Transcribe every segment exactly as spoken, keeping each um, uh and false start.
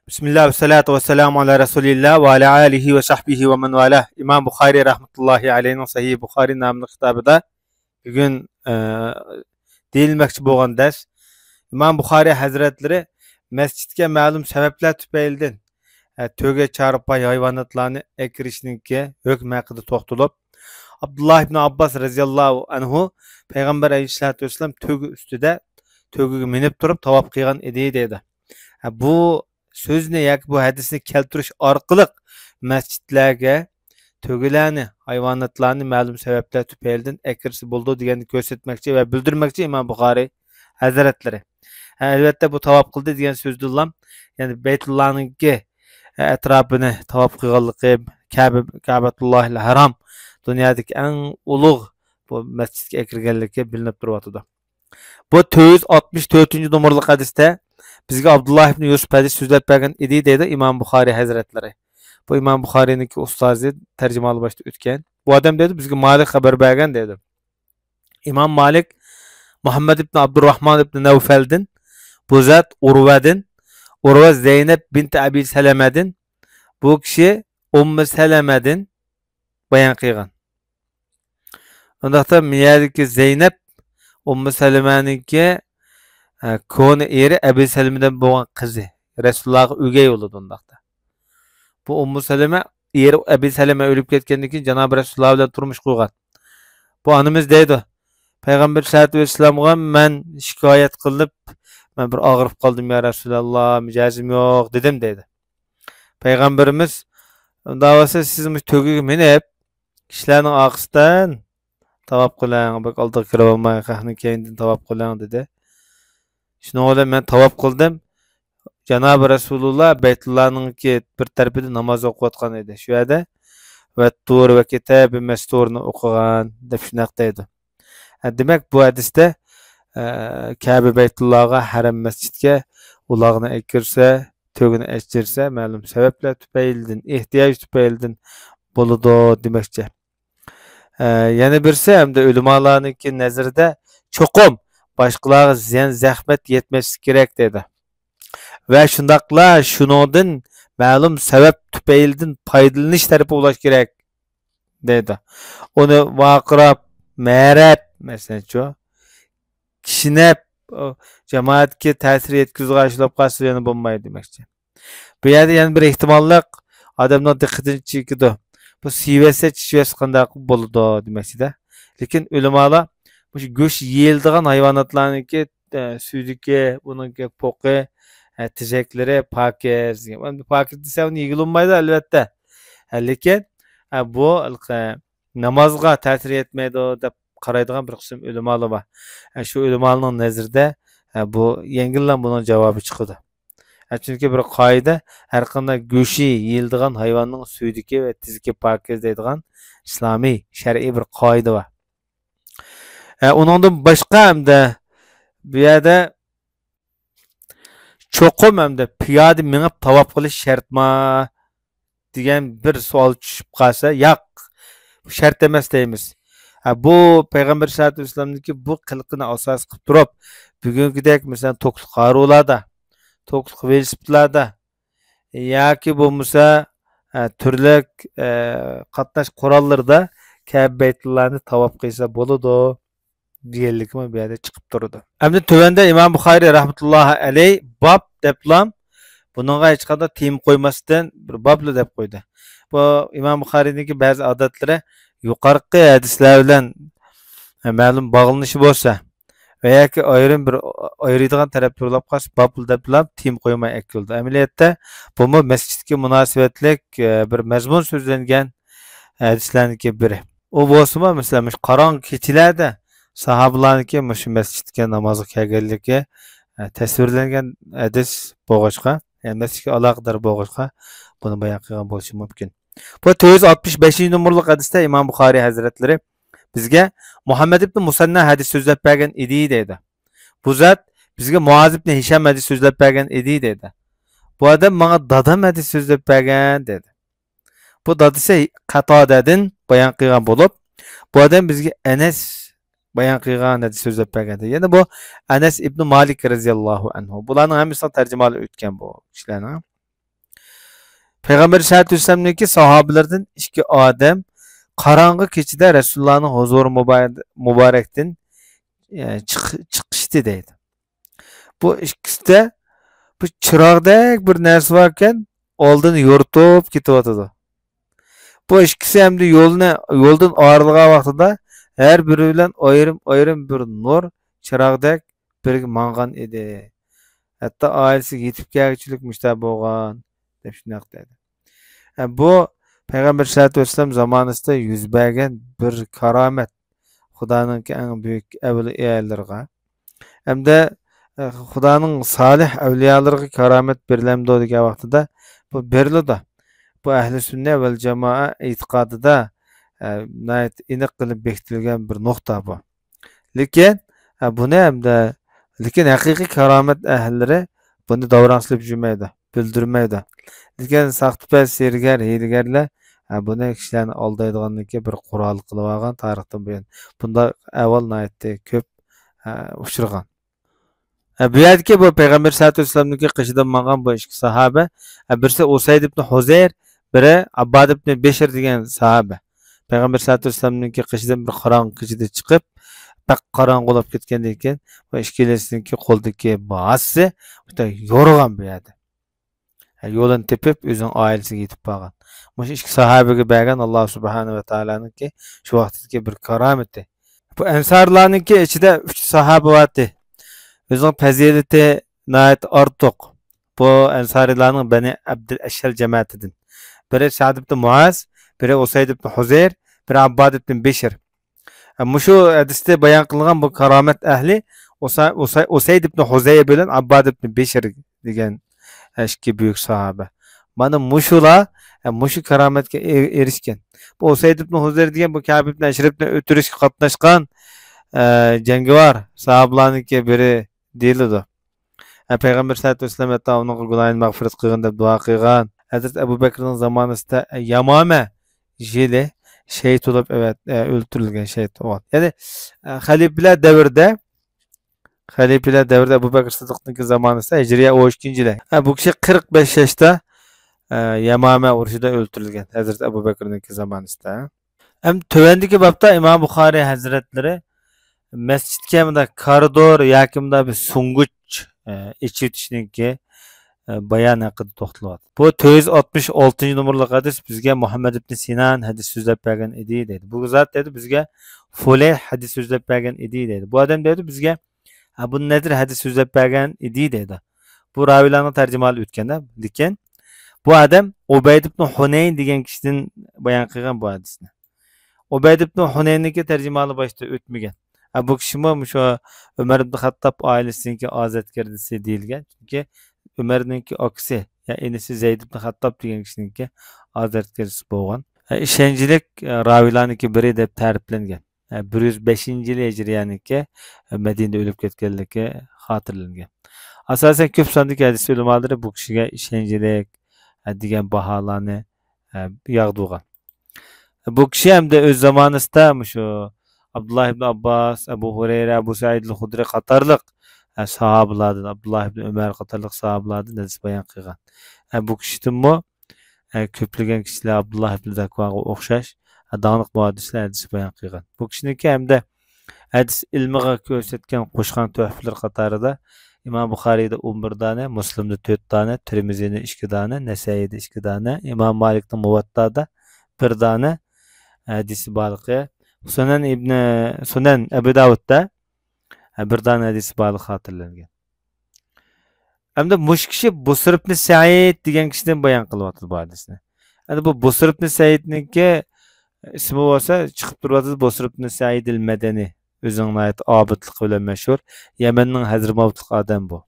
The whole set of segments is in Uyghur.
بىسمىللا، ۋەسسالاتۇ ۋەسسالامۇ ئالا رەسۇلىللا ۋە ئالا ئالىھى ۋە سەھبىھى ۋە مەن ۋالا. ئىمام بۇخارىي رەھمەتۇللاھى ئەلەيھنىڭ سەھىھ بۇخارىي ناملىق كىتابىدا بۈگۈن، ئە، دېيىلمەكچى بولغان دەرس، ئىمام بۇخارىي ھەزرەتلىرى مەسچىتكە مەلۇم سەۋەبلەر تۈپەيلىدىن، ئە، تۆگە، چارپاي، ھايۋاناتلارنى ئەكىرىشنىڭكى ھۆكمى ھەققىدە توختىلىپ، ئابدۇللا ئىبن ئابباس رەزىياللاھۇ ئەنھۇ پەيغەمبەر ئەلەيھىسسالاتۇ ۋەسسالام تۆگە ئۈستىدە، تۆگىگە مىنىپ تۇرۇپ تاۋاپ قىلغان ئىدى، دەيدۇ. ھە، بۇ سۆزنى ياكى بۇ ھەدىسنى كەلتۈرۈش ئارقىلىق مەسچىتلەرگە تۆگىلەرنى، ھايۋاناتلارنى مەلۇم سەۋەبلەر تۈپەيلىدىن ئەكىرسە بولىدۇ دېگەننى كۆرسەتمەكچى ۋە بىلدۈرمەكچى ئىمام بۇخارىي ھەزرەتلىرى. ھە، ئەلۋەتتە، بۇ تاۋاپ قىلدى دېگەن سۆزدىنلا، يەنى بەيتۇللانىڭكى ئەتراپىنى تاۋاپ قىلغانلىقى، كەبە، كەبەتۇللاھىل ھەرام، دۇنيادىكى ئەڭ ئۇلۇغ بۇ مەسچىتكە ئەكىرگەنلىكى بىلىنىپ تۇرۇۋاتىدۇ. بۇ تۆت يۈز ئاتمىش تۆتىنچى نومۇرلۇق ھەدىستە بىزگە ئابدۇللا ئىبن يۈسۈپ ھەدىس سۆزلەپ بەرگەن ئىدى، دەيدۇ ئىمام بۇخارىي ھەزرەتلىرى. بۇ ئىمام بۇخارىينىڭكى ئۇستازى، تەرجىمىھالى باشتا ئۆتكەن. بۇ ئادەم دەيدۇ، بىزگە مالىك خەۋەر بەرگەن دەيدۇ. ئىمام مالىك مۇھەممەد ئىبن ئابدۇرراھمان ئىبن نەۋفەلدىن، بۇ زات ئۇرۋەدىن، ئۇرۋە زەينەپ بىنت ئەبى سەلەمەدىن، بۇ كىشى ئۇممۇ سەلەمەدىن بايان قىلغان. ئۇنداقتا مىيەدىكى زەينەپ ئۇممۇ سەلىمەنىڭكى، ئە، كونا ئېرى ئەبى سەلىمىدىن بولغان قىزى، رەسۇلۇللاغا ئۆگەي بولىدۇ ئۇنداقتا. بۇ ئۇممۇ سەلىمە، ئېرى ئەبى سەلىمە ئۆلۈپ كەتكەندىن كېيىن جانابى رەسۇلۇللا بىلەن تۇرمۇش قۇرغان. بۇ ئانىمىز دەيدۇ، پەيغەمبەر سەللەللاھۇ ئەلەيھى ۋەسەللەمغا مەن شىكايەت قىلىپ، مەن بىر ئاغرىپ قالدىم يا رەسۇلاللا، مىجەزىم يوق دېدىم دەيدۇ. پەيغەمبىرىمىز، ئۇنداق بولسا سىز مۇشۇ تۆگىگە مىنىپ، كىشىلەرنىڭ ئارقىسىدىن تاۋاپ قىلىڭ، بەك ئالدىغا كىرىۋالماي، خەقنىڭ كەينىدىن تاۋاپ قىلىڭ، دېدى. شۇنىڭ بىلەن مەن تاۋاپ قىلدىم. جانابى رەسۇلۇللا بەيتۇللانىڭكى بىر تەرىپىدە ناماز ئوقۇۋاتقان ئىدى. شۇ يەردە «ۋەتتۇر ۋە كىتابى مەستۇرنى» ئوقۇغان، دەپ شۇنداق دەيدۇ. ھە، دېمەك، بۇ ھەدىستە، ئە، كەبە بەيتۇللاغا، ھەرەم مەسچىتكە ئۇلاغنى ئەكىرسە، تۆگىنى ئەچىرسە، مەلۇم سەۋەبلەر تۈپەيلىدىن، ئېھتىياج تۈپەيلىدىن بولىدۇ دېمەكچى. ئە، يەنە بىرسى ھەمدە ئۆلىمالارنىڭكى نەزىرىدە چوقۇم باشقىلارغا زىيان، زەخمەت يەتمەسلىك كېرەك دەيدۇ. ۋە شۇنداقلا شۇنىڭدىن مەلۇم سەۋەب تۈپەيلىدىن پايدىلىنىش تەرىپىگە ئۇلاش كېرەك دەيدۇ. ئۇنى ۋارقىراپ، مەرەپ، مەسىلەنچۇ، كىشنەپ، ئۇ جامائەتكە تەسىر يەتكۈزىدىغان ئىش بولۇپ قالسا يەنە بولمايدۇ دېمەكچى. بۇ يەردە يەنە بىر ئېھتىماللىق ئادەمنىڭ دىققىتىنى چېكىدۇ. بۇ سىيىۋەتسە، چىشىۋەتسە قانداق بولىدۇ دېمەكچىدە. لېكىن ئۆلىمالار مۇشۇ گۆش يېيىلىدىغان ھايۋاناتلارنىڭكى، ئە، سۈيدۈكى، ئۇنىڭكى پوقى، ئە، تېزەكلىرى پاكىز. ئەمدى پاكىز دېسە، ئۇنى يېگىلى بولمايدۇ، ئەلۋەتتە. ئە، لېكىن، ئە، بۇ ھېلىقى نامازغا تەسىر يەتمەيدۇ دەپ قارايدىغان بىر قىسىم ئۆلىمالار بار. ئە، شۇ ئۆلىمالارنىڭ نەزىرىدە، ئە، بۇ يەڭگىللا بۇنىڭ جاۋابى چىقىدۇ. ئە، چۈنكى بىر قائىدە، ھەرقانداق گۆشى يېيىلىدىغان ھايۋاننىڭ سۈيدۈكى ۋە تېزىكى پاكىز دەيدىغان ئىسلامىي، شەرئىي بىر قائىدە بار. ئە، ئۇنىڭدىن باشقا ھەمدە بۇ يەردە چوقۇم ھەمدە پىيادە مېڭىپ تاۋاپ قىلىش شەرتما دېگەن بىر سوئال چۈشۈپ قالسا، ياق، بۇ شەرت ئەمەس دەيمىز. ھە، بۇ پەيغەمبەر سەللەللاھۇ ئەلەيھى ۋەسەللەمنىڭكى بۇ قىلىقىنى ئاساس قىلىپ تۇرۇپ، بۈگۈنكىدەك، مەسىلەن، توكلۇق ھارۋىلاردا، توكلۇق ۋېلىسىپىتلاردا ياكى بولمىسا، ھە، تۈرلۈك، ئە، قاتناش قوراللىرىدا كەبە بەيتۇللانى تاۋاپ قىلسا بولىدۇ دېگەنلىكىمۇ بۇ يەردە چىقىپ تۇرىدۇ. ئەمدى تۆۋەندە ئىمام بۇخارىي رەھمەتۇللاھى ئەلەي باب دەپلا بۇنىڭغا ھېچقانداق تېما قويماستىن بىر بابلا دەپ قويدى. بۇ ئىمام بۇخارىينىڭكى بەزى ئادەتلىرى يۇقىرىقى ھەدىسلەر بىلەن، ئە، مەلۇم باغلىنىشى بولسا ۋە ياكى ئايرىم بىر ئايرىيدىغان تەرەپلىرى بولۇپ قالسا، بابلا دەپلا تېما قويماي ئەكېلىدۇ. ئەمەلىيەتتە بۇمۇ مەسچىتكە مۇناسىۋەتلىك، ئە، بىر مەزمۇن سۆزلەنگەن ھەدىسلەرنىڭكى بىرى. ئۇ بولسىمۇ، مەسىلەن، مۇشۇ قاراڭغۇ كېچىلەردە ساھابىلارنىڭكى مۇشۇ مەسچىتكە نامازغا كەلگەنلىكى، ئە، تەسۋىرلەنگەن ھەدىس بولغاچقا، يەنى مەسچىتكە ئالاقىدار بولغاچقا، بۇنى بايان قىلغان بولۇشى مۇمكىن. بۇ تۆت يۈز ئاتمىش بەشىنچى نومۇرلۇق ھەدىستە ئىمام بۇخارىي ھەزرەتلىرى بىزگە مۇھەممەد ئىبن مۇسەننا ھەدىس سۆزلەپ بەرگەن ئىدى دەيدۇ. بۇ زات بىزگە مۇئاز ئىبن ھىشام ھەدىس سۆزلەپ بەرگەن ئىدى دەيدۇ. بۇ ئادەم ماڭا دادام ھەدىس سۆزلەپ بەرگەن دەيدۇ. بۇ دادىسى قاتادەدىن بايان قىلغان بولۇپ، بۇ ئادەم بىزگە ئەنەس بايان قىلغان ھەدىس سۆزلەپ بەرگەن. يەنى بۇ ئەنەس ئىبنى مالىك رەزىياللاھۇ ئەنھۇ. بۇلارنىڭ ھەممىسىنىڭ تەرجىمىھالى ئۆتكەن بۇ كىشىلەرنىڭ. پەيغەمبەر سەللەللاھۇ ئەلەيھى ۋەسەللەمنىڭكى ساھابىلىرىدىن ئىككى ئادەم قاراڭغۇ كېچىدە رەسۇلۇللانىڭ ھۇزۇرى مۇبارەك-، مۇبارەكتىن، ئە، چىق-، چىقىشتى دەيدۇ. بۇ ئىككىسىدە بۇ چىراغدەك بىر نەرسە باركەن، ئالدىنى يورۇتۇپ كېتىۋاتىدۇ. بۇ ئىككىسى ئەمدى يولنى، يولدىن ئايرىلغان ۋاقتىدا ھەر بىرى بىلەن ئايرىم-ئايرىم بىر نۇر چىراغدەك بىرگە ماڭغان ئىدى. ھەتتا ئائىلىسىگە يېتىپ كەلگۈچىلىك مۇشۇنداق بولغان، دەپ شۇنداق دەيدۇ. ھە، بۇ پەيغەمبەر سەللەللاھۇ ئەلەيھى ۋەسەللەم زامانىسىدا يۈز بەرگەن بىر كارامەت. خۇدانىڭكى ئەڭ بۈيۈك ئەۋلىيالىرىغا ھەمدە، ئە، خۇدانىڭ سالىھ ئەۋلىيالىرىغا كارامەت بېرىلەمدۇ دېگەن ۋاقتىدا، بۇ بېرىلىدۇ. بۇ ئەھلى سۈننە ۋەل جامائە ئېتىقادىدا، ئە، ناھايىتى ئېنىق قىلىپ بېكىتىلگەن بىر نۇقتا بۇ. لېكىن، ئە، بۇنى ھەمدە، لېكىن ھەقىقىي كارامەت ئەھلىلىرى بۇنى داۋراڭ سېلىپ يۈرمەيدۇ، بىلدۈرمەيدۇ. لېكىن ساختىپەز، سېھىرگەر، ھىيلىگەرلەر، ئە، بۇنى كىشىلەرنى ئالدايدىغاندىكى بىر قورال قىلىۋالغان تارىختىن بۇيان. بۇنداق ئەھۋال ناھايىتى كۆپ، ئە، ئۇچرىغان. ئە، بۇ يەردىكى بۇ پەيغەمبەر سەللەللاھۇ ئەلەيھى ۋەسەللەمنىڭكى قېشىدىن ماڭغان بۇ ئىككى ساھابە، ئە، بىرسى ئۇسەيد ئىبن ھۇزەير، بىرى ئابباد ئىبن بېشىر دېگەن ساھابە. پەيغەمبەر سەللەللاھۇ ئەلەيھى ۋەسەللەمنىڭكى قېشىدىن بىر قاراڭغۇ كېچىدە چىقىپ، بەك قاراڭغۇ بولۇپ كەتكەندىن كېيىن، بۇ ئىككىلىسىنىڭكى قولىدىكى بۇ ھاسىسى بۇ يورۇغان بۇ يەردە. ھە، يولىنى تېپىپ، ئۆزىنىڭ ئائىلىسىگە يېتىپ بارغان. مۇشۇ ئىككى ساھابىگە بەرگەن ئاللا سۇبھانەھۇ ۋە تائالانىڭكى شۇ ۋاقىتتىكى بىر كارامىتى. بۇ ئەنسارلارنىڭكى ئىچىدە ئۈچ ساھابە بارتى. ئۆزىنىڭ پەزىلىتى ناھايىتى ئارتۇق. بۇ ئەنسارىيلارنىڭ بەنى ئەبدىل ئەشھەل جەمەتىدىن. بىرى سەئد ئىبن مۇئاز، بىرى ئۇسەيد ئىبن ھۇزەير، بىرى ئابباد ئىبن بېشىر. ھە، مۇشۇ ھەدىستە بايان قىلىنغان بۇ كارامەت ئەھلى ئۇسا-، ئۇسا-، ئۇسەيد ئىبن ھۇزەير بىلەن ئابباد ئىبن بېشىر دېگەن، ھە، ئىككى بۈيۈك ساھابە. مانا مۇشۇلار، ھە، مۇشۇ كارامەتكە ئېرىشكەن. بۇ ئۇسەيد ئىبن ھۇزەير دېگەن بۇ كەئب ئىبن ئەشرەپنى ئۆلتۈرۈشكە قاتناشقان، ھە، جەڭگىۋار ساھابىلارنىڭكى بىرى دېيىلىدۇ. ھە، پەيغەمبەر سەللەللاھۇ ئەلەيھى ۋەسەللەم ھەتتا ئۇنىڭغا گۇناھىنى مەغپىرەت قىلغىن دەپ دۇئا قىلغان. ھەزرەت ئەبۇ بەكرىنىڭ زامانىسىدا، ئە، يامامە يىلى شېھىت بولۇپ ئەۋەت-، ئە، ئۆلتۈرۈلگەن، شېھىت بولغان. يەنى، ئە، خەلىپىلەر دەۋرىدە، خەلىپىلەر دەۋرىدە ئەبۇ بەكرى سىددىقنىڭكى زامانىسىدا، ھىجرىيە ئون ئىككىنچى يىلى. ئە، بۇ كىشى قىرىق بەش ياشتا، ئە، يامامە ئۇرۇشىدا ئۆلتۈرۈلگەن، ھەزرەت ئەبۇ بەكرىنىڭكى زامانىسىدا. ھەم تۆۋەندىكى بابتا ئىمام بۇخارىي ھەزرەتلىرى مەسچىتكە مۇنداق كارىدور ياكى مۇنداق بىر سۇنغۇچ، ئە، ئېچىۋېتىشنىڭكى، ئە، بايانى ھەققىدە توختىلىۋاتىدۇ. بۇ تۆت يۈز ئاتمىش ئالتىنچى نومۇرلۇق ھەدىس بىزگە مۇھەممەد ئىبن سىنان ھەدىس سۆزلەپ بەرگەن ئىدى دەيدۇ. بۇ زات دەيدۇ بىزگە فۇلەيھ ھەدىس سۆزلەپ بەرگەن ئىدى دەيدۇ. بۇ ئادەم دەيدۇ بىزگە ئەبۇ نەزىر ھەدىس سۆزلەپ بەرگەن ئىدى دەيدۇ. بۇ راۋىيلارنىڭ تەرجىمىھالى ئۆتكەندە، لېكىن بۇ ئادەم ئۇبەيد ئىبن ھۇنەين دېگەن كىشىدىن بايان قىلغان بۇ ھەدىسنى. ئۇبەيد ئىبن ھۇنەيننىڭكى تەرجىمىھالى باشتا ئۆتمىگەن. ھە، بۇ كىشىمۇ مۇشۇ ئۆمەر ئىبن خەتتاب ئائىلىسىنىڭكى ئازادگەردىسى دېيىلگەن. چۈنكى ئۆمەرنىڭكى ئاكىسى، يا ئىنىسى زەيد ئىبن خەتتاب دېگەن كىشىنىڭكى ئازادگەردىسى بولغان. ھە، ئىشەنچلىك، ئە، راۋىيلارنىڭكى بىرى دەپ تەرىپلەنگەن. ھە، بىر يۈز بەشىنچى يىلى ھىجرىيەنىڭكى، ھە، مەدىنىدە ئۆلۈپ كەتكەنلىكى خاتىرىلەنگەن. ئاساسەن كۆپ ساندىكى ھەدىس ئۆلىمالىرى بۇ كىشىگە ئىشەنچلىك، ھە، دېگەن باھالارنى، ھە، ياغدۇرغان. بۇ كىشى ھەمدە ئۆز زامانىسىدا مۇشۇ ئابدۇللا ئىبن ئابباس، ئەبۇ ھۇرەيرە، ئەبۇ سەئىد ئەل خۇدرى قاتارلىق، ھە، ساھابىلاردىن، ئابدۇللا ئىبن ئۆمەر قاتارلىق ساھابىلاردىن ھەدىس بايان قىلغان. ھە، بۇ كىشىدىنمۇ ئە، كۆپلىگەن كىشىلەر ئابدۇللا ئىبن زەكۋانغا ئوخشاش، ئە، داڭلىق مۇھەددىسلەر ھەدىس بايان قىلغان. بۇ كىشىنىڭكى ھەمدە ھەدىس ئىلمىغا كۆرسەتكەن قوشقان تۆھپىلىرى قاتارىدا ئىمام بۇخارىيدا ئون بىر دانە، مۇسلىمدا تۆت دانە، تىرمىزىنى ئىككى دانە، نەسەئىيدە ئىككى دانە، ئىمام مالىكنىڭ مۇۋەتتادا بىر دانە ھەدىسى بارلىقى، سۇنەن ئىبنى، سۇنەن ئەبۇ داۋۇدتا، ئە، بىر دانە ھەدىسى بارلىقى خاتىرىلەنگەن. ئەمدى مۇشۇ كىشى بۇسر ئىبن سەئىد دېگەن كىشىدىن بايان قىلىۋاتىدۇ بۇ ھەدىسنى. ئەمدى بۇ بۇسر ئىبن سەئىدنىڭكى ئىسمى بولسا چىقىپ تۇرۇۋاتىدۇ، بۇسر ئىبن سەئىد ئەل مەدەنى. ئۆزىنىڭ ناھايىتى ئابىدلىقى بىلەن مەشھۇر. يەمەننىڭ ھەزرىماۋۇتلۇق ئادەم بۇ.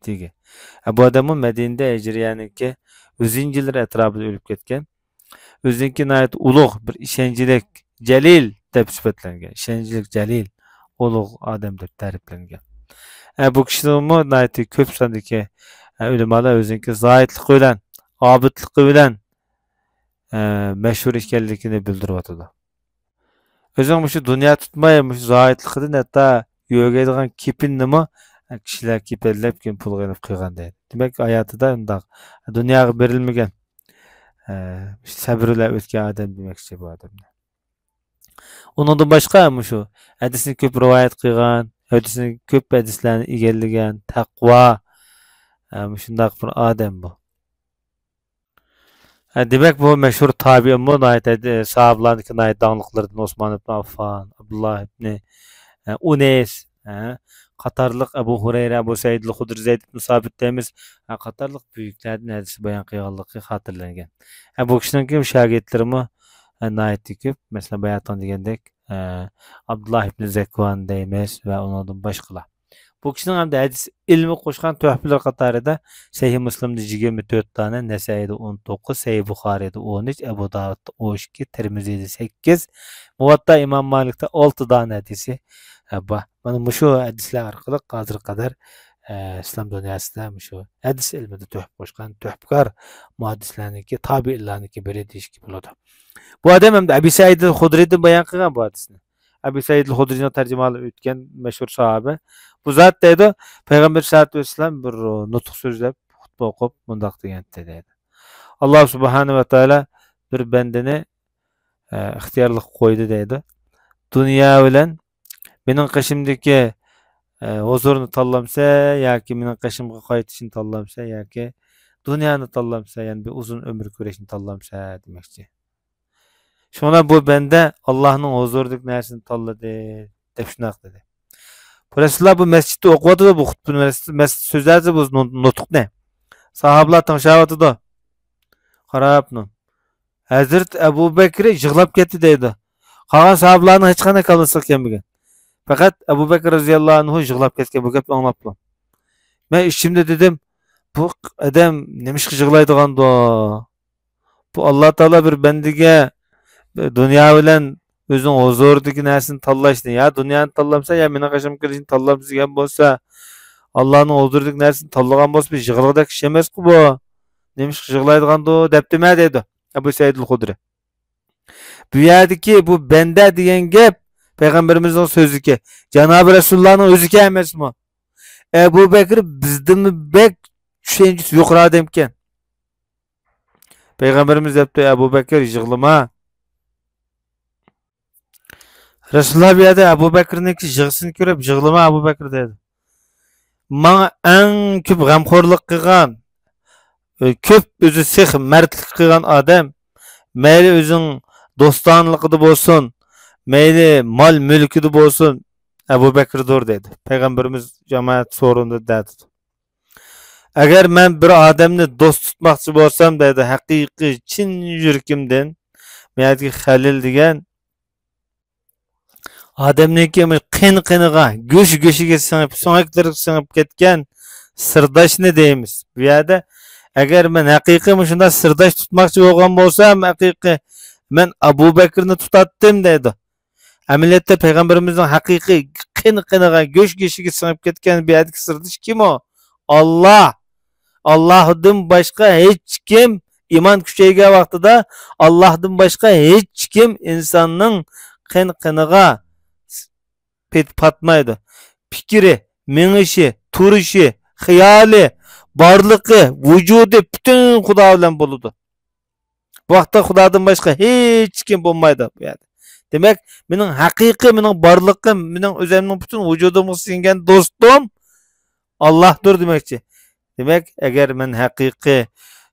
دېگەن. ھە، بۇ ئادەممۇ مەدىنىدە ھىجرىيەنىڭكى ئۈزىنچى يىللىرى ئەتراپىدا ئۆلۈپ كەتكەن. ئۆزىنىڭكى ناھايىتى ئۇلۇغ بىر ئىشەنچلىك جەلىل دەپ سۈپەتلەنگەن. ئىشەنچلىك جەلىل، ئۇلۇغ ئادەم دەپ تەرىپلەنگەن. ئە، بۇ كىشىنىڭمۇ ناھايىتى كۆپ ساندىكى، ئە، ئۆلىمالار ئۆزىنىڭكى زاھىدلىقى بىلەن، ئابىدلىقى بىلەن، ئە، مەشھۇر ئىكەنلىكىنى بىلدۈرۈۋاتىدۇ. ئۆزىنىڭ مۇشۇ دۇنيا تۇتماي، مۇشۇ زاھىدلىقىدىن ھەتتا يۆگەيدىغان كېپىننىمۇ، ئە، كىشىلەر كېپەنلەپ كېيىن پۇلغا ئېلىپ قىلغان دەيدۇ. دېمەك، ھاياتىدا ئۇنداق دۇنياغا بېرىلمىگەن. سەبرى بىلەن ئۆتكەن ئادەم دېمەكچى بۇ ئادەمنى. ئۇنىڭدىن باشقا مۇشۇ ھەدىسنى كۆپ رىۋايەت قىلغان، ھەدىسنى كۆپ ھەدىسلەرنى ئىگىلىگەن، تەقۋا، ئە، مۇشۇنداق بىر ئادەم بۇ. ئە، دېمەك، بۇ مەشھۇر تابىئىنمۇ ناھايىتى، ئە، ساھابىلارنىڭكى ناھايىتى داڭلىقلىرىدىن ئوسمان ئىبن ئاففان، ئابدۇللا ئىبنى، ئە، ئۇنەيس، ئە، قاتارلىق ئەبۇ ھۇرەيرە، ئەبۇ سەئىدىل خۇدرى، زەيد ئىبن سابىت دەيمىز، ئە، قاتارلىق بۈيۈكلەردىن ھەدىس بايان قىلغانلىقى خاتىرىلەنگەن. ئە، بۇ كىشىنىڭكى شاگىرتلىرىمۇ، ئە، ناھايىتى كۆپ. مەسىلەن، باياتىن دېگەندەك، ئە، ئابدۇللا ئىبنى زەكۋان دەيمىز ۋە ئۇنىڭدىن باشقىلار. بۇ كىشىنىڭ ھەمدە ھەدىس ئىلمى قوشقان تۆھپىلىرى قاتارىدا سەھىھ مۇسلىمدا يىگىرمە تۆت دانە، نەسەئىدە ئون توققۇز، سەھىھ بۇخارىيدا ئون ئۈچ، ئەبۇ داۋۇدتا ئون ئىككى، تىرمىزىدە سەككىز، مۇۋەتتا ئىمام مالىكتا ئالتە دانە ھەدىسى، ئە، بار. مانا مۇشۇ ھەدىسلەر ئارقىلىق ھازىرغا قەدەر، ئە، ئىسلام دۇنياسىدا مۇشۇ ھەدىس ئىلمىدە تۆھپە قوشقان تۆھپىكار مۇھەددىسلەرنىڭكى، تابىئىنلارنىڭكى بىرى دېيىشكە بولىدۇ. بۇ ئادەم ھەمدە ئەبى سەئىدىل خۇدرىدىن بايان قىلغان بۇ ھەدىسنى. ئەبى سەئىدىل خۇدرىنىڭ تەرجىمىھالى ئۆتكەن مەشھۇر ساھابە. بۇ زات دەيدۇ، پەيغەمبەر سەللەللاھۇ ئەلەيھى ۋەسەللەم بىر نۇتۇق سۆزلەپ، خۇتبە ئوقۇپ مۇنداق دېگەنتى دەيدۇ. ئاللا سۇبھانەھۇ ۋە تائالا بىر بەندىنى، ئە، ئىختىيارلىققا قويدى دەيدۇ. دۇنيا بىلەن مېنىڭ قېشىمدىكى، ئە، ھۇزۇرنى تاللامسەن ياكى مېنىڭ قېشىمغا قايتىشنى تاللامسەن ياكى دۇنيانى تاللامسەن، يەنى بىر ئۇزۇن ئۆمۈر كۆرۈشنى تاللامسەن دېمەكچى. شۇڭا بۇ بەندە ئاللانىڭ ھۇزۇرىدىكى نەرسىنى تاللىدى، دەپ شۇنداق دېدى. بۇ رەسۇلۇللا بۇ مەسچىتتە ئوقۇۋاتىدۇ، بۇ خۇتبىنى مەسچىت، مەسچىت سۆزلەۋاتىدۇ بۇ نۇ-، نۇتۇقنى. ساھابىلار تىڭشاۋاتىدۇ. قاراپ نۇ-، ھەزرىتى ئەبۇ بەكرى يىغلاپ كەتتى دەيدۇ. قالغان ساھابىلارنىڭ ھېچقانداق كاللىسىغا كەلمىگەن. پەقەت ئەبۇ بەكرى رەزىياللاھۇ ئەنھۇ يىغلاپ كەتكەن، بۇ گەپنى ئاڭلاپلا. مەن ئىچىمدە دېدىم، بۇ ئادەم نېمىشقا يىغلايدىغاندۇ؟ بۇ ئاللا تائالا بىر بەندىگە دۇنيا بىلەن ئۆزىنىڭ ھۇزۇرىدىكى نەرسىنى تاللاشنى، يا دۇنيانى تاللامسەن، يا مېنىڭ قېشىمغا كېلىشنى تاللامسەن دېگەن بولسا، ئاللانىڭ ھۇزۇرىدىكى نەرسىنى تاللىغان بولسا، بىر يىغلىغۇدەك ئىش ئەمەسقۇ بۇ. نېمىشقا يىغلايدىغاندۇ دەپتىمەن دەيدۇ ئەبۇ سەئىدۇل خۇدرى. بۇ يەردىكى بۇ بەندە دېگەن گەپ پەيغەمبىرىمىزنىڭ سۆزىكەن، جانابى رەسۇلۇللانىڭ ئۆزىكەن ئەمەسمۇ؟ ئەبۇ بەكرى بىزدىنمۇ بەك چۈشەنچىسى يۇقىرى ئادەمكەن. پەيغەمبىرىمىز دەپتۇ، ئەبۇ بەكرى يىغلىما. رەسۇلۇللا بۇ يەردە ئەبۇ بەكرىنىڭكى يىغىسىنى كۆرۈپ، يىغلىما ئەبۇ بەكرى دەيدۇ. ماڭا ئەڭ كۆپ غەمخورلۇق قىلغان، كۆپ ئۆزى سېخىي مەردلىك قىلغان ئادەم، مەيلى ئۆزىنىڭ دوستانىلىقىدا بولسۇن، مەيلى مال مۈلكىدە بولسۇن، ئەبۇ بەكرىدۇر دەيدۇ. پەيغەمبىرىمىز جامائەت سورۇندا دەيدۇ. ئەگەر مەن بىر ئادەمنى دوست تۇتماقچى بولسام دەيدۇ، ھەقىقىي چىن يۈرىكىمدىن، مەيەدىكى خەلىل دېگەن ئادەمنىڭكى قېنى قېنىغا، گۆشى گۆشىگە سىڭىپ، سۆڭەكلىرىگە سىڭىپ كەتكەن سىرداشنى دەيمىز. بۇ يەردە ئەگەر مەن ھەقىقىي مۇشۇنداق سىرداش تۇتماقچى بولغان بولسام، ھەقىقىي مەن ئەبۇ بەكرىنى تۇتاتتىم دەيدۇ. ئەمەلىيەتتە پەيغەمبىرىمىزنىڭ ھەقىقىي قېنى قېنىغا، گۆشى گۆشىگە سىڭىپ كەتكەن بۇ يەردىكى سىردىشى كىم ئۇ؟ ئاللا. ئاللاھدىن باشقا ھېچكىم، ئىمان كۈچەيگەن ۋاقتىدا ئاللاھدىن باشقا ھېچكىم ئىنساننىڭ قېن قېنىغا پېتى پاتمايدۇ. پىكرى، مېڭىشى، تۇرۇشى، خىيالى، بارلىقى، ۋۇجۇدى پۈتۈن خۇدا بىلەن بولىدۇ. بۇ ۋاقىتتا خۇدادىن باشقا ھېچكىم بولمايدۇ بۇ يەردە. دېمەك، مېنىڭ ھەقىقىي، مېنىڭ بارلىقىم، مېنىڭ ئۆزۈمنىڭ پۈتۈن ۋۇجۇدۇمغا سىڭگەن دوستۇم ئاللاھدۇر دېمەكچى. دېمەك، ئەگەر مەن ھەقىقىي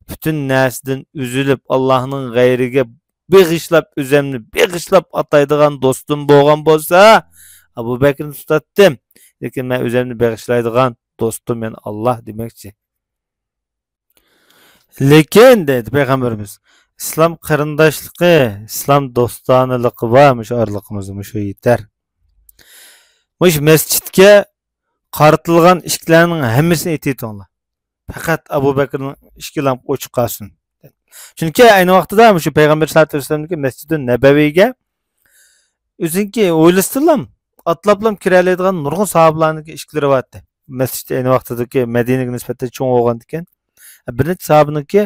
پۈتۈن نەرسىدىن ئۈزۈلۈپ، ئاللاھنىڭ غەيرىگە بېغىشلاپ، ئۆزۈمنى بېغىشلاپ ئاتايدىغان دوستۇم بولغان بولسا، ئەبۇ بەكرىنى تۇتاتتىم. لېكىن مەن ئۆزۈمنى بېغىشلايدىغان دوستۇم يەنە ئاللاھ دېمەكچى. لېكىن، دەيدۇ پەيغەمبىرىمىز، ئىسلام قېرىنداشلىقى، ئىسلام دوستانىلىقى بار، مۇشۇ ئارىلىقىمىزدا مۇشۇ يېتەر. مۇشۇ مەسچىتكە قارىتىلغان ئىشىكلەرنىڭ ھەممىسىنى ئېتىۋېتىڭلار. پەقەت ئەبۇ بەكرىنىڭ ئىشىكى ئوچۇق قالسۇن. چۈنكى ئەينى ۋاقتىدا مۇشۇ پەيغەمبەر سەللەللاھۇ ئەلەيھى ۋەسەللەمنىڭكى مەسچىدۇ نەبەۋىگە ئۆزىنىڭكى ھويلىسىدىنلا ئاتلاپلا كىرەلەيدىغان نۇرغۇن ساھابىلارنىڭكى ئىشىكلىرى بارتتى. مەسچىت ئەينى ۋاقتىدىكى مەدىنىگە نىسبەتەن چوڭ بولغاندىكىن، بىر نەچچە ساھابىنىڭكى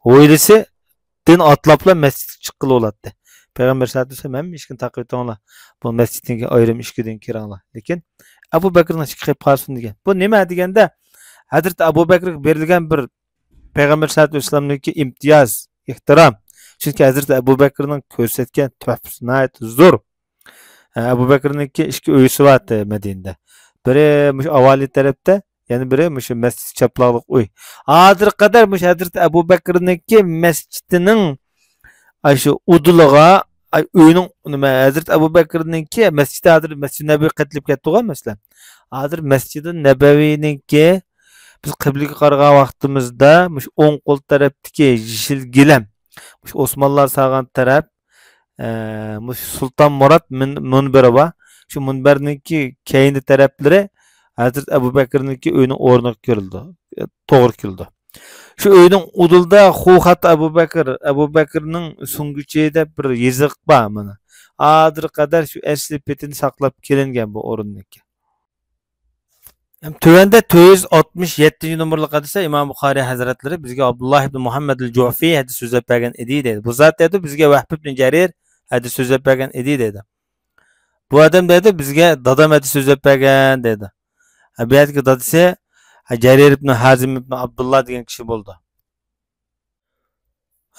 ھويلىسىدىن ئاتلاپلا مەسچىتكە چىققىلى بولاتتى. پەيغەمبەر سەللەللاھۇ ئەلەيھى ۋەسەللەم، ھەممە ئىشىكنى تاقىۋېتىڭلار، بۇ مەسچىتنىڭكى ئايرىم ئىشىكىدىن كىرىڭلار. لېكىن ئەبۇ بەكرىنىڭ ئىشىكى قېلىپ قالسۇن دېگەن. بۇ نېمە دېگەندە، ھەزرىتى ئەبۇ بەكرىگە بېرىلگەن بىر پەيغەمبەر سەللەللاھۇ ئەلەيھى ۋەسەللەمنىڭكى ئىمتىياز، ئېھتىرام. چۈنكى ھەزرىتى ئەبۇ بەكرىنىڭ كۆرسەتكەن تۆھپىسى ناھايىتى زور. ئەبۇ بەكرىنىڭكى ئىككى ئۆيىسى بار ئىدى مەدىنىدە. بىرى مۇشۇ ئاۋالى تەرەپتە، يەنە بىرى مۇشۇ مەسچىت چاپلاقلىق ئۆي. ھازىرغا قەدەر مۇشۇ ھەزرىتى ئەبۇ بەكرىنىڭكى مەسچىتىنىڭ، ئاشۇ ئۇدۇلىغا، ئاي، ئۆينىڭ، نېمە، ھەزرىتى ئەبۇ بەكرىنىڭكى مەسچىتى، ھازىر مەسچىتى نەبەۋى قېتىلىپ كەتتىغۇ، مەسىلەن. ھازىر مەسچىتى نەبەۋىنىڭكى، بىز قىبلىگە قارىغان ۋاقتىمىزدا، مۇشۇ ئوڭ قول تەرەپتىكى يېشىل گىلەم، مۇشۇ ئوسمانلار سالغان تەرەپ، ئە، مۇشۇ سۇلتان مۇرات مۇن-، مۇنبىرى بار. شۇ مۇنبەرنىڭكى كەينى تەرەپلىرى ھەزرىتى ئەبۇ بەكرىنىڭكى ئۆيىنىڭ ئورنىغا كېلىدۇ، توغرا كېلىدۇ. شۇ ئۆينىڭ ئۇدۇلىدا خۇخات ئەبۇ بەكىر، ئەبۇ بەكرىنىڭ سۈڭگۈچى دەپ بىر يېزىق بار مانا. ھازىرغا قەدەر شۇ ئەسلى پېتىنى ساقلاپ كېلىنگەن بۇ ئورۇندىكى. ھەم تۆۋەندە تۆت يۈز ئاتمىش يەتتىنچى نومۇرلۇق ھەدىستە ئىمام بۇخارىي ھەزرەتلىرى بىزگە ئابدۇللا ئىبن مۇھەممەد ئەل جۇفى ھەدىس سۆزلەپ بەرگەن ئىدى دەيدۇ. بۇ زات دەيدۇ، بىزگە ۋەھب ئىبن جەرىر ھەدىس سۆزلەپ بەرگەن ئىدى دەيدۇ. بۇ ئادەم دەيدۇ، بىزگە دادام ھەدىس سۆزلەپ بەرگەن دەيدۇ. ھە، بۇ يەردىكى دادىسى، ھە، جەرىر ئىبن ھازىم ئىبن ئابدۇللا دېگەن كىشى بولىدۇ.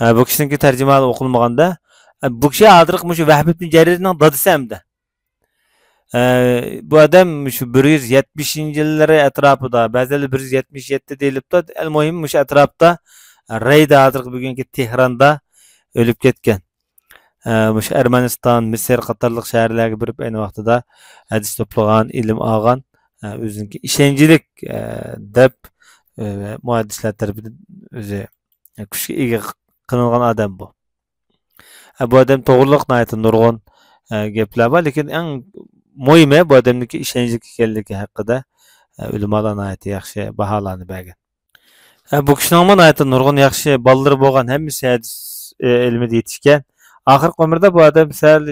ھە، بۇ كىشىنىڭكى تەرجىمىھالى ئوقۇلمىغاندا، ھە، بۇ كىشى ھازىرقى مۇشۇ ۋەھب ئىبن جەرىرنىڭ دادىسى ھەمدە. ھە، بۇ ئادەم مۇشۇ بىر يۈز يەتمىشىنچى يىللىرى ئەتراپىدا، بەزىلەر بىر يۈز يەتمىش يەتتە دېيىلىپتۇ. ئەل مۇھىم مۇشۇ ئەتراپتا، ھە، رەيدە، ھازىرقى بۈگۈنكى تېھراندا ئۆلۈپ كەتكەن. ھە، مۇشۇ ئەرمەنىستان، مىسىر قاتارلىق شەھەرلەرگە بېرىپ ئەينى ۋاقتىدا ھەدىس توپلىغان، ئىلىم ئالغان، ھە، ئۆزىنىڭكى ئىشەنچلىك، ھە، دەپ، ھە، مۇھەددىسلەر تەرىپىدىن ئۆزى، ھە، كۈچكە ئىگە قىلىنغان ئادەم بۇ. ھە، بۇ ئادەم توغرىلىق ناھايىتى نۇرغۇن، ھە، گەپلەر بار، لېكىن ئەڭ مۇھىمى بۇ ئادەمنىڭكى ئىشەنچلىك ئىكەنلىكى ھەققىدە، ھە، ئۆلىمالار ناھايىتى ياخشى باھالارنى بەرگەن. ھە، بۇ كىشىنىڭمۇ ناھايىتى نۇرغۇن ياخشى بالىلىرى بولغان، ھەممىسى ھەدىس، ئە، ئىلمىدا يېتىشكەن. ئاخىرقى ئۆمرىدە بۇ ئادەم سەل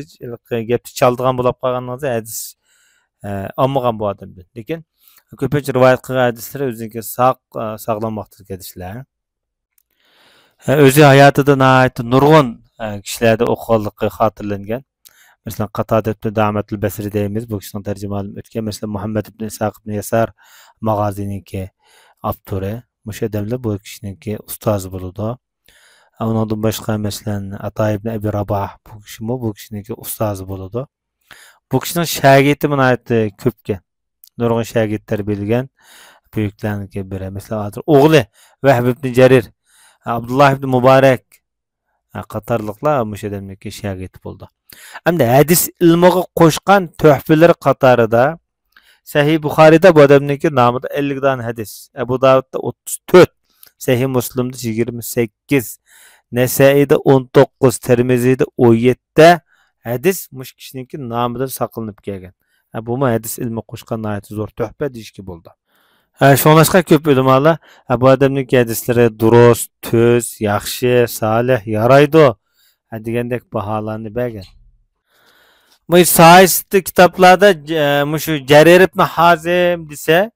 گەپنى چالىدىغان بولاپ قالغانلىقى، ھەدىس، ئە، ئالمىغان بۇ ئادەمدىن. لېكىن كۆپىنچە رىۋايەت قىلغان ھەدىسلىرى ئۆزىنىڭكى ساق، ئە، ساغلام ۋاقتىدا كېلىشلەر. ھە، ئۆزى ھاياتىدا ناھايىتى نۇرغۇن، ھە، كىشىلەردە ئوقۇغانلىقى خاتىرىلەنگەن. مەسىلەن، قاتادە ئىبن دامەتۇل بەسرى دەيمىز، بۇ كىشىنىڭ تەرجىمىھالىمۇ ئۆتكەن. مەسىلەن، مۇھەممەد ئىبن ئىسھاق ئىبن يەسار ماغازىنىڭكى ئاپتورى. مۇشۇ ئادەملەر بۇ كىشىنىڭكى ئۇستازى بولىدۇ. ھە، ئۇنىڭدىن باشقا، مەسىلەن، ئاتا ئىبن ئەبى راباھ، بۇ كىشىمۇ بۇ كىشىنىڭكى ئۇستازى بولىدۇ. بۇ كىشىنىڭ شاگىرتى ناھايىتى كۆپكەن. نۇرغۇن شاگىرت تەربىيەلىگەن بۈيۈكلەرنىڭكى بىرى. مەسىلەن، ھازىر ئوغلى ۋەھب ئىبن جەرىر، ئابدۇللا ئىبن مۇبارەك، ھە، قاتارلىقلار مۇشۇ ئادەمنىڭكى شاگىرتى بولدى. ئەمدى ھەدىس ئىلمىغا قوشقان تۆھپىلىرى قاتارىدا سەھىھ بۇخارىيدا بۇ ئادەمنىڭكى نامىدا ئەللىك دانە ھەدىس، ئەبۇ داۋۇدتا ئوتتۇز تۆت، سەھىھ مۇسلىمدا يىگىرمە سەككىز، نەسەئىيدە ئون توققۇز، تىرمىزىيدە ئون يەتتە ھەدىس مۇشۇ كىشىنىڭكى نامىدىن ساقلىنىپ كەلگەن. ھە، بۇمۇ ھەدىس ئىلمىگە قوشقان ناھايىتى زور تۆھپە دېيىشكە بولىدۇ. ھە، شۇڭلاشقا كۆپ ئۆلىمالار، ھە، بۇ ئادەمنىڭكى ھەدىسلىرى دۇرۇس، تۈز، ياخشى، سالىھ، يارايدۇ، ھە، دېگەندەك باھالارنى بەرگەن. بۇ ساھىستى كىتابلاردا، ئە، مۇشۇ جەرىر ئىبن ھازىم دېسە،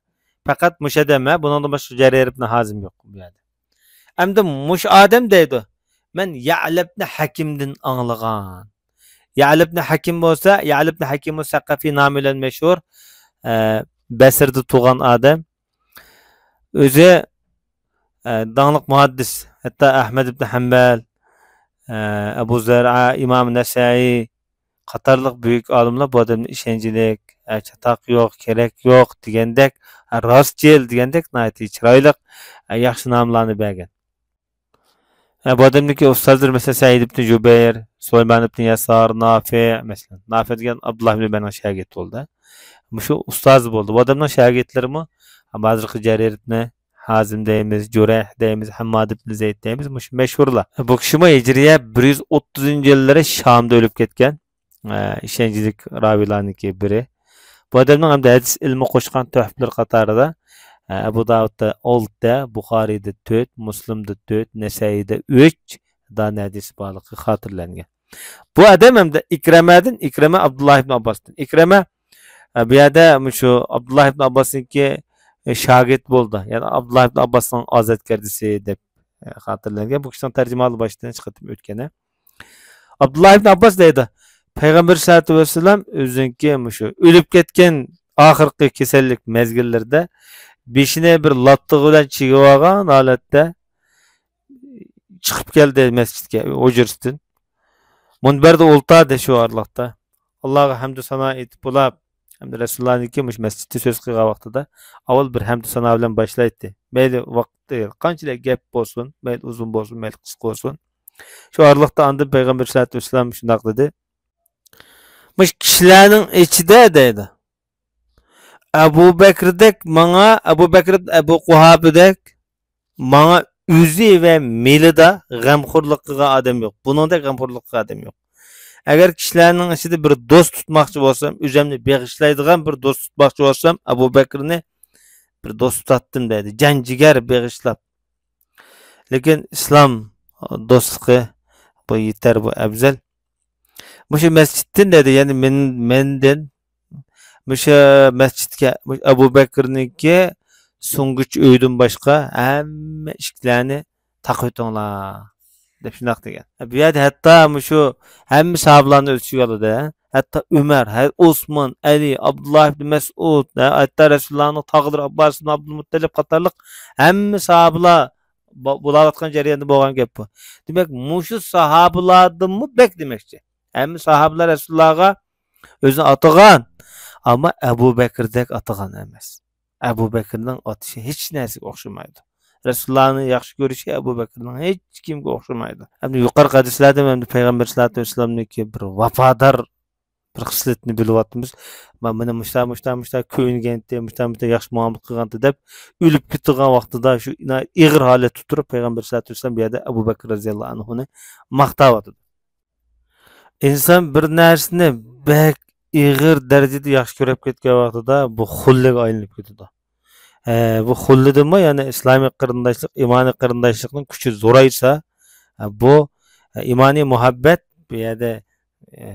پەقەت مۇشۇ ئادەم، ھە، بۇنىڭدىن باشقا جەرىر ئىبن ھازىم يوق بۇ يەردە. ئەمدى مۇشۇ ئادەم دەيدۇ، مەن يەئلەبنى ھەكىمدىن ئاڭلىغان. يەئلەبنى ھەكىم بولسا، يەئلەبنى ھەكىم سەقەفى نامى بىلەن مەشھۇر، ئە، بەسرىدە تۇغان ئادەم. ئۆزى، ئە، داڭلىق مۇھەددىس، ھەتتا ئەھمەد ئىبن ھەمبەل، ئە، ئەبۇ زەرئە، ئىمام نەسەئىي قاتارلىق بۈيۈك ئالىملار بۇ ئادەمنى ئىشەنچلىك، ئە، چاتاق يوق، كېرەك يوق دېگەندەك، ئە، راستچىل دېگەندەك ناھايىتى چىرايلىق، ئە، ياخشى ناملارنى بەرگەن. ھە، بۇ ئادەمنىڭكى ئۇستازلىرى، مەسىلەن، سەئىد ئىبن جۇبەير، سۇلايمان ئىبن يەسار، نافى، مەسىلەن، نافى دېگەن ئابدۇللا ئىبن ئۇمەرنىڭ شاگىرتى بولدى. مۇشۇ ئۇستازى بولدى. بۇ ئادەمنىڭ شاگىرتلىرىمۇ، ھە، ھازىرقى جەرىر ئىبن ھازىم دەيمىز، جۇرەيھ دەيمىز، ھەمماد ئىبن زەيد دەيمىز، مۇشۇ مەشھۇرلار. بۇ كىشىمۇ ھىجرىيە بىر يۈز ئوتتۇزىنچى يىللىرى شامدا ئۆلۈپ كەتكەن. ئە، ئىشەنچلىك راۋىلارنىڭكى بىرى. بۇ ئادەمنىڭ ھەمدە ھەدىس ئىلمى قوشقان تۆھپىلىرى قاتارىدا، ئە، ئەبۇ داۋۇدتا ئالتە، بۇخارىيدا تۆت، مۇسلىمدا تۆت، نەسەئىيدا ئۈچ دانە ھەدىسى بارلىقى خاتىرىلەنگەن. بۇ ئادەم ھەمدە ئىكرەمەدىن، ئىكرەمە ئابدۇللا ئىبن ئابباستىن. ئىكرەمە، ئە، بۇ يەردە مۇشۇ ئابدۇللا ئىبن ئابباسنىڭكى، ئە، شاگىرتى بولدى. يەنى ئابدۇللا ئىبن ئابباسنىڭ ئازادگەردىسى دەپ، ئە، خاتىرىلەنگەن. بۇ كىشىنىڭ تەرجىمىھالى باشتىن ئىككى قېتىم ئۆتكەن. ئابدۇللا ئىبن ئابباس دەيدۇ، پەيغەمبەر سەللەللاھۇ ئەلەيھى ۋەسەللەم ئۆزىنىڭكى مۇشۇ ئۆلۈپ كەتكەن ئاخىرقى كېسەللىك مەزگىللىرىدە بېشىنى بىر لاتتىغا بىلەن چىگىۋالغان ھالەتتە چىقىپ كەلدى مەسچىتكە، ھۇجرىسىدىن. مۇنبەردە ئولتۇردى شۇ ئارىلىقتا. ئاللاغا ھەمدۇ سانا ئېيتىپ بولاپ، ھەمدە رەسۇلۇللانىڭكى مۇشۇ مەسچىتتە سۆز قىلغان ۋاقتىدا ئاۋۋال بىر ھەمدۇ سانا بىلەن باشلايتتى. مەيلى ۋاقىت قانچىلىك گەپ بولسۇن، مەيلى ئۇزۇن بولسۇن، مەيلى قىسقا بولسۇن. شۇ ئارىلىقتا ئاندىن پەيغەمبەر ئەلەيھىسسالاتۇ ۋەسسالام شۇنداق دېدى. مۇشۇ كىشىلەرنىڭ ئىچىدە دەيدۇ. ئەبۇ بەكرىدەك ماڭا، ئەبۇ بەكرى ئەبۇ قۇھاپىدەك ماڭا ئۆزى ۋە مېلىدا غەمخورلۇق قىلغان ئادەم يوق. بۇنىڭدەك غەمخورلۇق قىلغان ئادەم يوق. ئەگەر كىشىلەرنىڭ ئىچىدە بىر دوست تۇتماقچى بولسام، ئۆزۈمنى بېغىشلايدىغان بىر دوست تۇتماقچى بولسام، ئەبۇ بەكرىنى بىر دوست تۇتاتتىم دەيدۇ. جان جىگەر بېغىشلاپ. لېكىن ئىسلام دوستلۇقى بۇ يېتەر، بۇ ئەۋزەل. مۇشۇ مەسچىتتىن دەيدۇ، يەنى مەن، مەندىن مۇشۇ مەسچىتكە، مۇشۇ ئەبۇ بەكرىنىڭكى سۇنغۇچ ئۆيىدىن باشقا ھەممە ئىشىكلەرنى تاقىۋېتىڭلار دەپ شۇنداق دېگەن. بۇ يەردە ھەتتا مۇشۇ ھەممە ساھابىلارنى ئۆز ئىچىگە ئالىدۇ. ھەتتا ئۆمەر، ھە، ئوسمان، ئەلى، ئابدۇللا ئىبن مەسئۇد، ھە، ھەتتا رەسۇلۇللانىڭ تاغىلىرى ئابباس ئىبن ئابدۇلمۇتتەلىپ قاتارلىق ھەممە ساھابىلار بو-، بولاۋاتقان جەرياندا بولغان گەپ بۇ. دېمەك، مۇشۇ ساھابىلاردىنمۇ بەك دېمەكچى. ھەممە ساھابىلار رەسۇلۇللاغا ئۆزىنى ئاتىغان، ئەمما ئەبۇ بەكرىدەك ئاتىغان ئەمەس. ئەبۇ بەكرىنىڭ ئاتىشى ھېچ نەرسىگە ئوخشىمايدۇ. رەسۇلۇللانى ياخشى كۆرۈشى ئەبۇ بەكرىنىڭ ھېچ كىمگە ئوخشىمايدۇ. ئەمدى يۇقىرىقى ھەدىسلەردىن ئەمدى پەيغەمبەر سەللەللاھۇ ئەلەيھى ۋەسەللەمنىڭكى بىر ۋاپادار بىر خىسلىتىنى بىلىۋاتىمىز. ما-، مانا مۇشتا، مۇشتا، مۇشتا كۆيۈنگەنتى، مۇشتا، مۇشتا ياخشى مۇئامىلە قىلغانتى دەپ ئۆلۈپ كېتىدىغان ۋاقتىدا شۇ ئېغىر ھالەتتە تۇرۇپ پەيغەمبەر سەللەللاھۇ ئەلەيھى ۋەسەللەم بۇ يەردە ئەبۇ بەكرى رەزىياللاھۇ ئەنھۇنى ماختاۋاتىدۇ. ئىنسان بىر نەرسىنى بەك ئېغىر دەرىجىدە ياخشى كۆرۈپ كەتكەن ۋاقتىدا بۇ خۇللىگە ئايلىنىپ كېتىدۇ. ئە، بۇ خۇللىدىنمۇ، يەنى ئىسلامىي قېرىنداشلىق، ئىمانىي قېرىنداشلىقنىڭ كۈچى زورايسا، ئە، بۇ، ئە، ئىمانىي مۇھەببەت بۇ يەردە، ئە،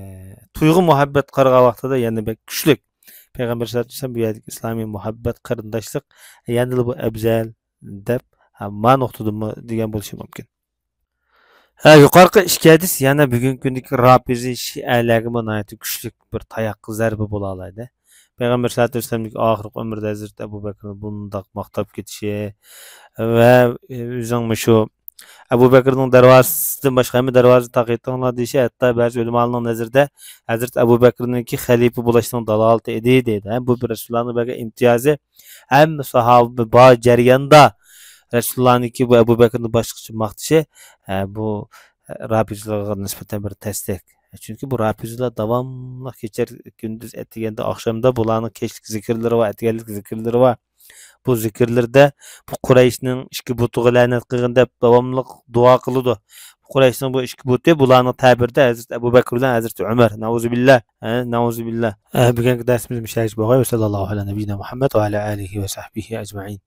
تۇيغۇ مۇھەببەت قارىغان ۋاقتىدا يەنە بەك كۈچلۈك. پەيغەمبەر سەللەللاھۇ ئەلەيھى ۋەسەللەم بۇ يەردىكى ئىسلامىي مۇھەببەت، قېرىنداشلىق يەنىلا بۇ ئەۋزەل دەپ، ھە، ما نۇقتىدىنمۇ دېگەن بولۇشى مۇمكىن. ھە، يۇقىرىقى ئىككى ھەدىس يەنە بۈگۈنكى كۈندىكى رافىزى شىئەلەرگىمۇ ناھايىتى كۈچلۈك بىر تاياق، زەربە بولالايدۇ. پەيغەمبەر سەللەللاھۇ ئەلەيھى ۋەسەللەمنىڭ ئاخىرقى ئۆمرىدە ھەزرىتى ئەبۇ بەكرىنى بۇنداق ماختاپ كېتىشى ۋە ئۆزىنىڭ مۇشۇ ئەبۇ بەكرىنىڭ دەرۋازىسىدىن باشقا ھەممە دەرۋازىنى تاقىۋېتىڭلار دېيىشى ھەتتا بەزى ئۆلىمالارنىڭ نەزىرىدە ھەزرىتى ئەبۇ بەكرىنىڭكى خەلىپە بولۇشىنىڭ دالالىتى ئىدى دەيدۇ. ھە، بۇ بىر رەسۇلۇللانىڭ بەرگەن ئىمتىيازى، ھەممە ساھابە بار جەرياندا رەسۇلۇللانىڭكى بۇ ئەبۇ بەكرىنى باشقىچە ماختىشى، ھە، بۇ رافىزىلارغا نىسبەتەن بىر تەستىق. چۈنكى بۇ رافىزىلار داۋاملىق كېچە كۈندۈز ئەتىگەندە ئاخشامدا بۇلارنىڭ كەچلىك زىكىرلىرى بار، ئەتىگەنلىك زىكىرلىرى بار. بۇ زىكىرلىرىدە بۇ قۇرەيشنىڭ ئىككى بۇتىغا لەنەت قىلغىن دەپ داۋاملىق دۇئا قىلىدۇ. قۇرەيشنىڭ بۇ ئىككى بۇتى بۇلارنىڭ تەبىرىدە ھەزرىتى ئەبۇ بەكرى بىلەن ھەزرىتى ئۆمەر. نەئۇزۇبىللا. ھە، نەئۇزۇبىللا. ھە، بۈگۈنكى دەرسىمىز مۇشۇ يەرگىچە بولغاي. ۋەسەللاللاھۇ ئەلا نەبىينا مۇھەممەد ۋە ئەلا ئالىھى ۋە سەھبىھى ئەجمەئىن.